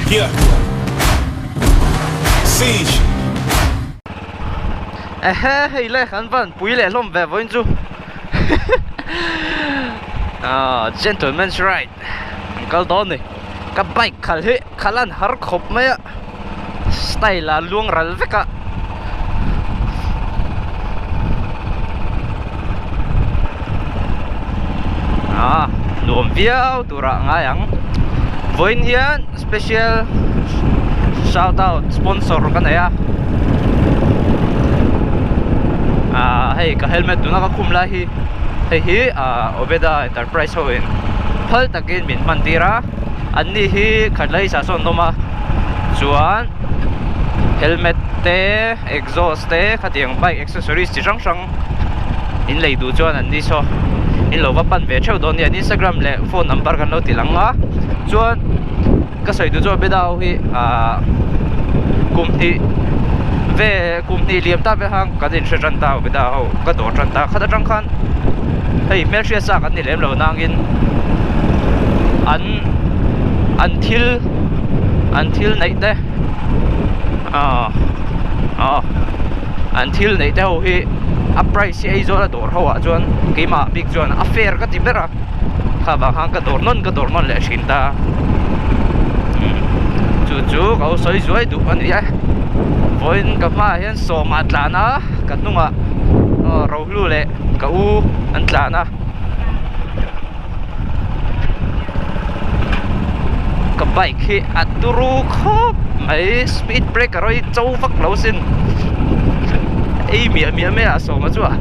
Yeah. Siege. Ehe hei le kan van pui leh hlawm ve vawiin chu ah gentleman's ride an kal dawn ni ka bike khal hi khal an har khawp mai a style ah luang ral vek a ah nuam viau turah a ngai ang vawiin hian special shout out sponsor ka nei a ah hei ka helmet tuna ka khum lai hi hei hi ah Obeda enterprise ho in phal takin min hman tir a an ni hi khat la hi sah sawn an awm a chuan helmet te exhaust te khatiang bike accessories chi hrang hrang in lei duh chuan an ni saw in lo va pan ve theuh dawn nia Instagram leh phone number kan lo ti lang a chuan ka sawi duh chu Abeda ho hi ahh kum hnih ve kum hnih liam ta ve hang kan inhre tan ta Abeda ho ka dawr tan ta khat atang khan hei hmelhriat sa kan ni lem lo nangin an an thil an thil neih te ahh ahh an thil neih te ho hi a price hi Aizawl a dawr ho ah chuan keimah bik chuan a fair ka ti ber a kha vang khan ka dawr nawn ka dawr nawn leh thin ta chu chu ka lo sawi zuai duh a ni e vawiin ka hmaah hian sawma tlan a ka hnungah rohlu leh ka u an tlan a. Ka bike hi a turu khawp mai speed breaker hi cho vak lo sin ei miah miah mai a sawma chu a.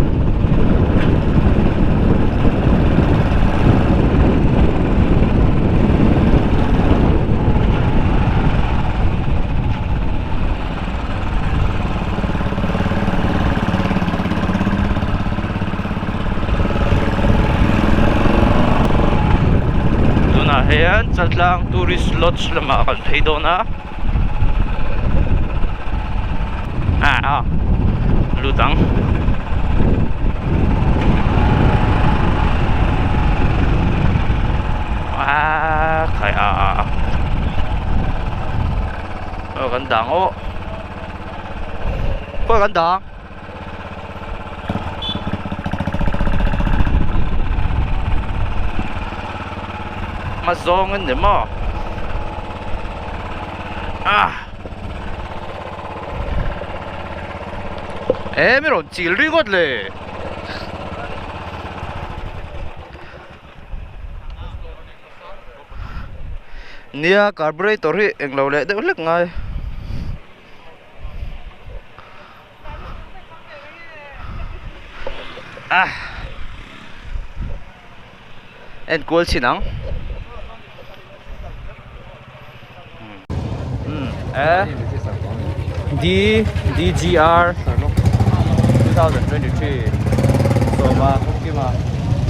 Tunah hian Chaltlang Tourist Lodge lamah kan phei dawn a ah ah lut ang ah khai ah ah ah kan dang aw khawi kan dang. Hma zawng a ni maw ah e mi rawn chil ringawt le nia carburetor hi englo leh deuh hlek ngai. Ah en kual chhin ang um e D DGR 2023 sawma kima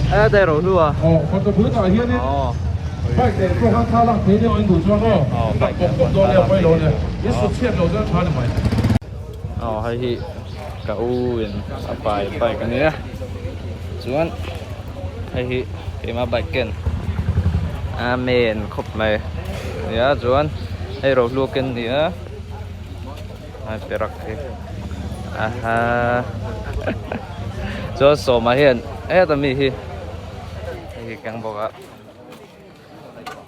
e dai ro hlua oh photo booth ah hianin bike leh pawh khan thlalak thei deuh in duh chuan aw bike pawp pawp dawn nia pawi lo nia i sut chhiat lo chuan tha ni mai. Aw hei hi ka u in a pai bike a nia chuan hei hi keima bike ken amen khawp mai nia chuan hei rohlu ken nia a perak hi aha chuan sawma hian heta mi hi hei hi keng bawk a.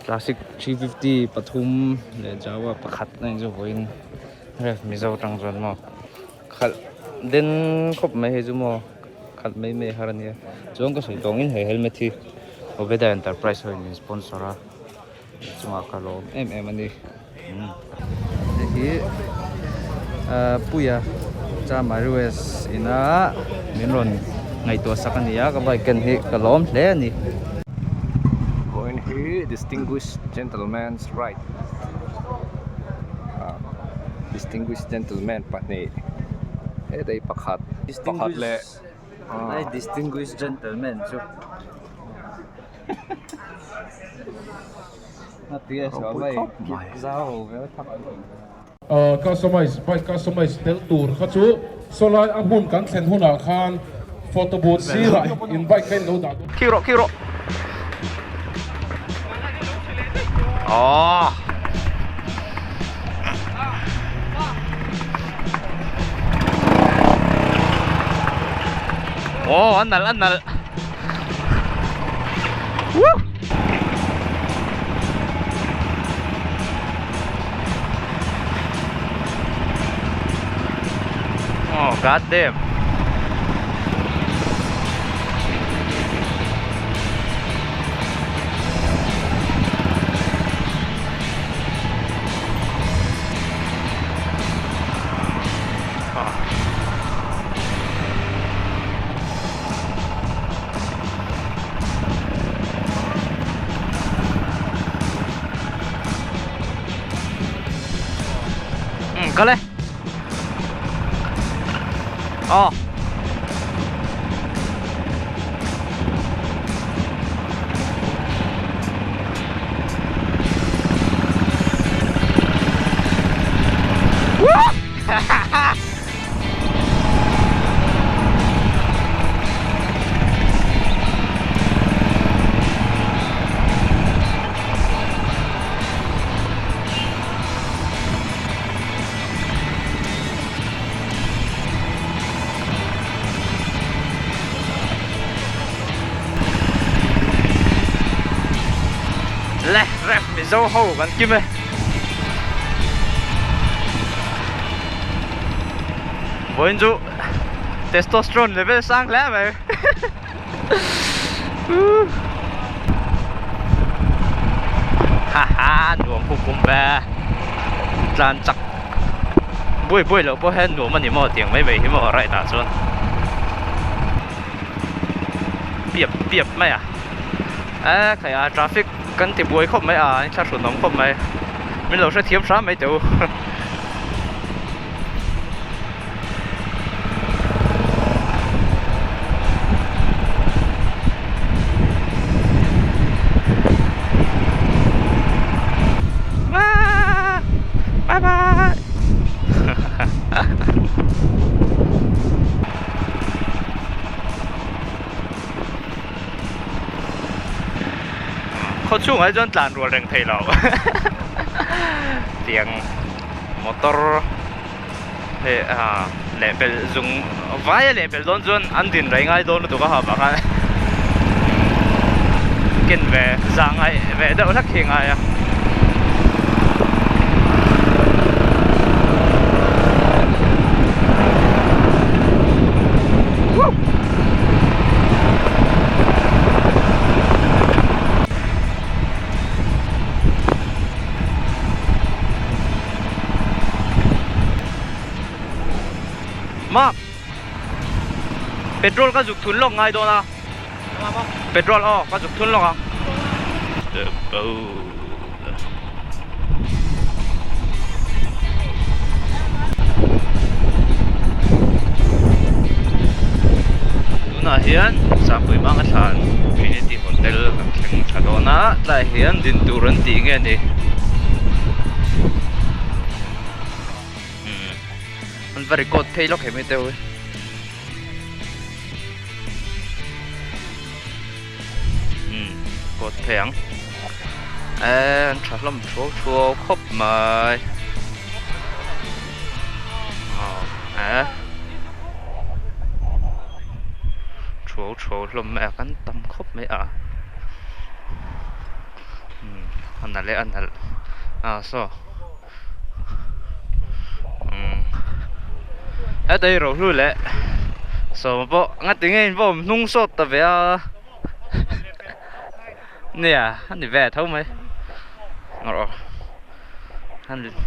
Classic 350 pathum leh Jawa pakhat a inzu vawiin ref Mizo tang chuan maw khalh den khawp mai hei chu maw khalh mai mai har a nia chuan ka sawi tawngin he helmet hi Obeda Enterprise ho in min sponsor a chungah ka lawm em em a ni hei hi ahh Puia Chamari West ina min rawn ngaihtuah sak a ni a ka bike ken hi ka lawm hle a ni. Vawiin hi Distinguished Gentleman's Ride ah Distinguished Gentleman pahnih hetah hi pakhat pakhat leh ah Distinguished Gentleman chu. Customize bike customize tel tur kha chu sawlai a hmun kan thlen hunah khan photo booth sirah in bike kha in lo dah dawn. Khi rawh khi rawh aww. Aw a nalh a nalh Woo! Oh god damn. Kal e aw Le ref Mizo ho kan kim e. Vawiin chu testosterone level sang hle mai. Haha nuam hu kum ve tlan chak buai buai loh pawh hian nuam a ni maw tiang mai mai hi maw right ah chuan piap piap mai a e khai a traffic kan ti buai khawp mai a in thlahrun awm khawp mai min lo hrethiam hram mai teh u. Bye bye. Khaw chhungah hi chuan tlan rual reng thei lo tiang motor hei ah lehpelh zung vaia lehpelh dawn chuan an din rei ngai dawn lutuk a ha vang a ken ve zah ngaih ve deuh hlek hi a ngai a. Mark Petrol ka zuk thun lawk ngai dawn a Petrol aw ka zuk thun lawk ang Tunah hian Sangpui Manga thlan Trinity Hotel kan thleng tha dawn a tlaiah hian din tur an tih nge ni umm an va record phei lawk hemi te u umm record phei ang eee an tha hlawm thuau thuau khawp mai aw eee thuau thuau hlawm mai a kan tam khawp mai a umm a nalh e a nalh ah saw umm heta hi rohlu leh sawma pawh ngatinge in va awm hnung sawt ta ve a nia a ni ve tho mai aw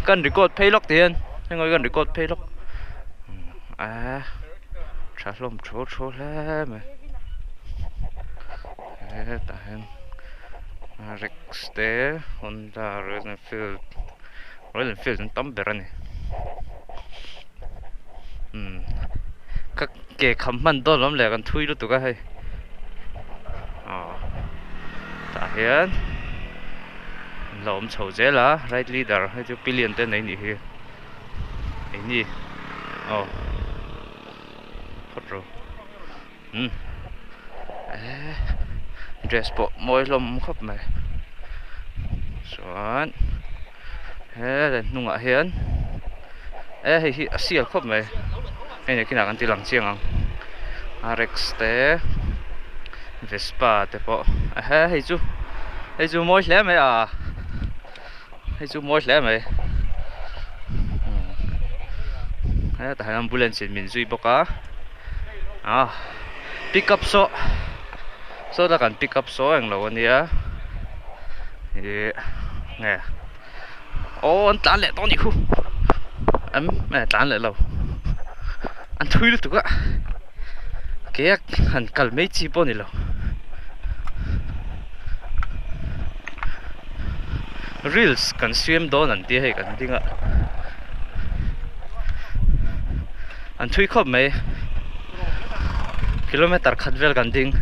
kan record phei lawk ti hian heng kan record phei lawk a tha hlawm thu thu hle mai hetah hian rex te Honda Royal Enfield Royal Enfield an tam ber a ni umm ka ke kham hman dawn awm leh kan thui lutuk a hei aw tah hian an la awm chho zel a right leader hei chu pillion te nei nih hi eng ni aw phawt rawh umm eee dress pawh mawi hlawm khawp mai chuan he hnungah hian e hei hi a sial khawp mai hei nakinah kan ti lang chiang ang. RX te Vespa te pawh ehe hei chu hei chu mawi hle mai a hei chu mawi hle mai hetah hian ambulance in min zui bawk a ah pickup saw sawta kan pickup saw englo ania ih nge. Aw an tlan leh tawh a nih khu an eh tlan leh lo an thui lutuk a ke a han kal mai chi pawh a ni lo reels kan siam dawn an tia hei kan ding a an thui khawp mai kilometer khat vel kan ding.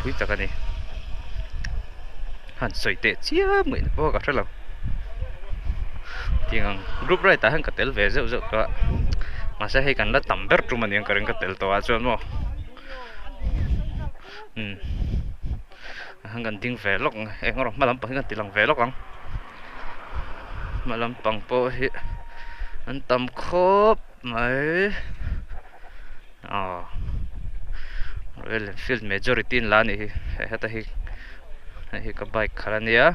Pui tak a ni han sawi teh chiam ngaihna pawh ka hre lo tiang ang group ride ah hian ka tel ve zeuh zeuh tawh a mahse hei kan la tam ber tum a ni ang ka ring ka tel tawh ah chuan maw umm han kan ding ve lawk ang eng erawh hma lampang hi kan ti lang ve lawk ang hma lampang pawh hi an tam khawp mai. Aw Royal Enfield majority in la a nih hi hei heta hi hei hi ka bike khalh a nia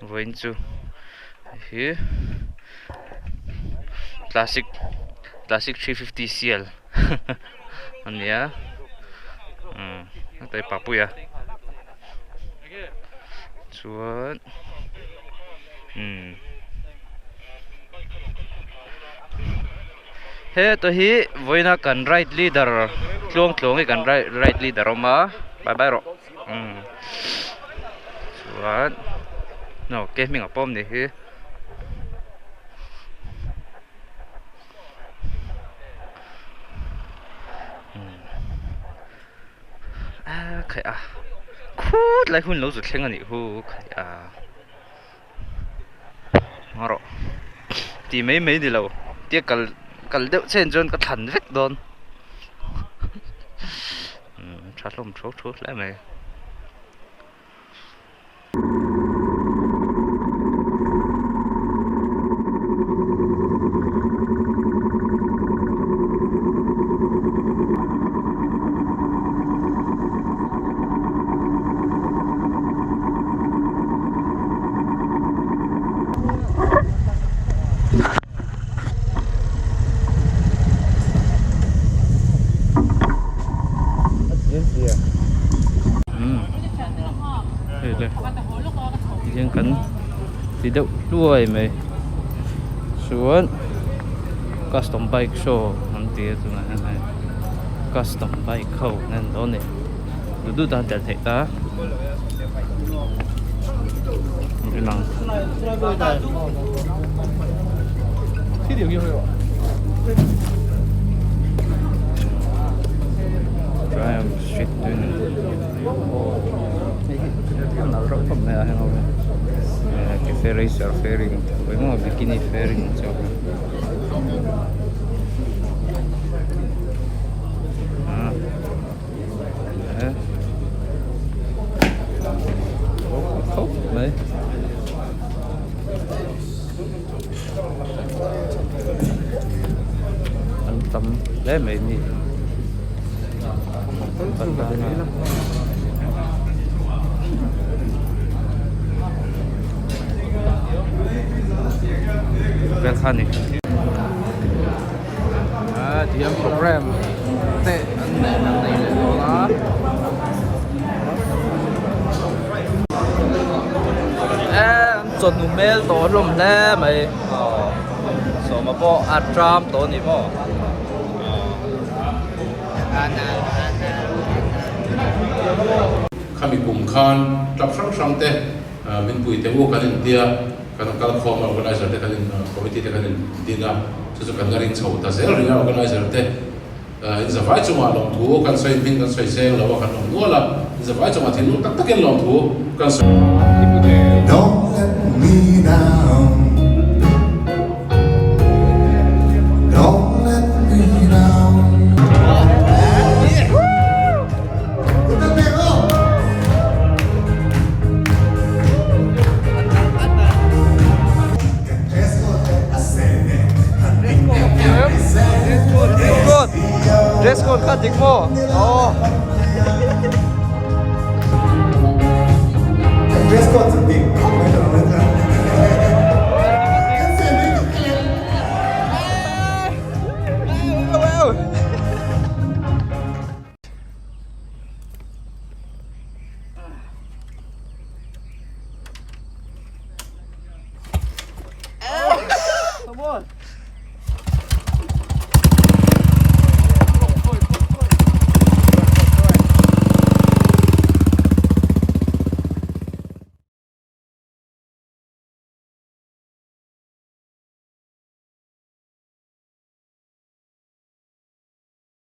vawiin chu hei hi classic classic 350 cl a nia umm heta hi papuia chuan umm. Heta hi vawiina kan ride leader tluang tluang hi kan ride leader a awm a bye bye rawh umm chuan no ke hming a pawm ni hi. A khaih a khut lai hun lo zu thleng a nih hu khaih a. Ngaw rawh tih mai mai ni lo tia kal kal deuh chen chuan ka thlan vek dawn umm tha hlawm thu thu hle mai. Hian kan ti deuh hluai mai chuan custom bike show an ti a tunah hian hei custom bike ho an dawn a ni. Duh duh tan tel theih ta. Lang. Triumph Street Twin. Hei hi a nalh reuh khawp mai a heng ho hi. Cafe Racer fairing engemaw bikini fairing chu. Khawp mai an tam hle mai ni vel kha ni. Tihian program te an nei an nei leh dawn a. An chawhnu hmel tawh hlawm hle mai sawma pawh a tram tawh a ni maw. Khami kum khan club hrang hrang te min pui teh u kan intia. Kan kal khawm a, organizer te kan in committee te kan in din a, chu chu kan la ring chho ta zel rih a, organizer te in zavai chungah lawmthu kan sawi hming kan sawi seng lo a, kan awm nual a, in zavai chungah thinlung tak takin lawmthu kan sawi. Don't let me down Don't let me down code kha dik maw? Aw. Dress code chu.